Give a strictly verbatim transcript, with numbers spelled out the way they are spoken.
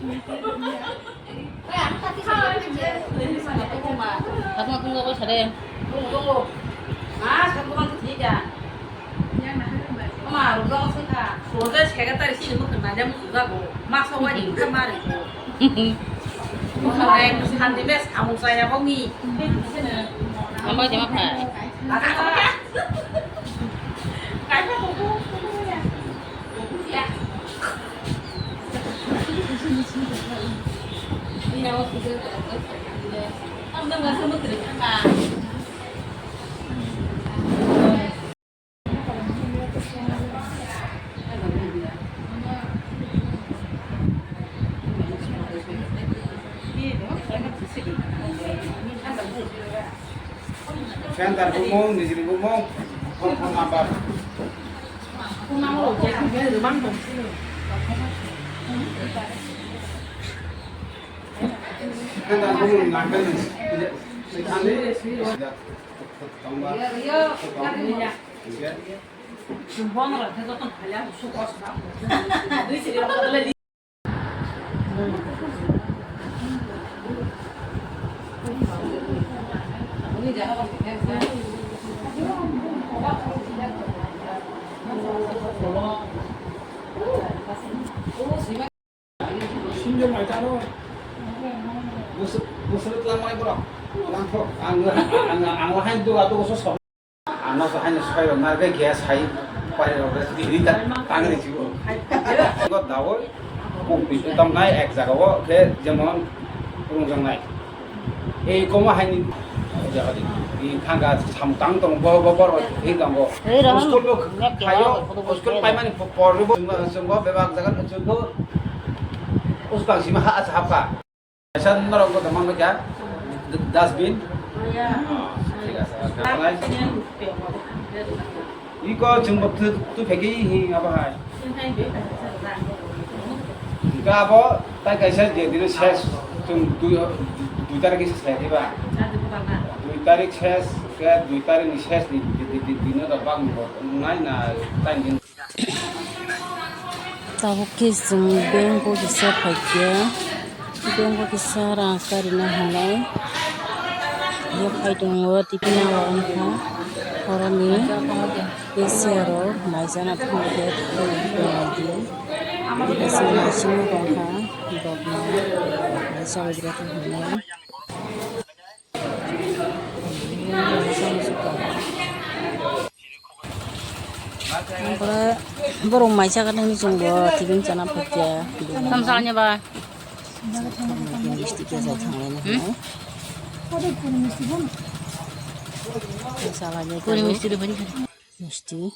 Sakma kung gabo sare. Ma, rwjak se kha. Rwjak se kha, tari sini mukha naida musujago. Ma, sawai ni kha ma ri. Mukha rek sandi mes, amung saya bongi. Amo jema pha. Ada kha. Kaipa koko. Ya. Ini awak sudah. Kamu dah nggak semut deh, Kak. Center bumung, nijini bumung, phone, phone number. Center bumung number ni. Sinjo mai taro. Musu-, musu tlang mai borok. Tlang thok. Ang, ang, ang lahai duga duga so sok. Ano so haino soiro narbe gas hai pai rok re di ta tang ri chibo. Go dawo. Kok pi tam nai ek jaga o khe jemon rung jang nai. Ei komo haini jaga di. Di thangka sam tang tong bo bo bo ro di tang go. Ei ro. School bo nyak khayo, khayo, school pai mani por ri bo sung go bebak jaga sung go. Us bang sima ha asa hapka. Kaisa norok bo tongma nukya, dustbin. Oh, thik ase, okay. Iko chwngbo tu, tu pheki hi abo hai. Hingke abo tai kaisa je dino ses, chwng dui, dui tarik khe ses khlai diba? Dui tarik ses, khe dui tarik ni ses ni di, di, di, dino da bang bo nai na tai din. Tabuk khe chwng bank o kisa phaikha, bank o kisa rang karina hinwi. Yaphai tongo, tei phano wngkha oroni cashier rok mai chana thangkhe tei tongdi. Tei kaisa machine bo tongkha, bokno mai chabai rwkha hinwi. Ang pore borok mai chakha nini chwng bo tibin chana phaikya. Tamo sakni ba? Misti khe sai thanglai na hinwi. Salai nai. Puri misti de bani. Misti.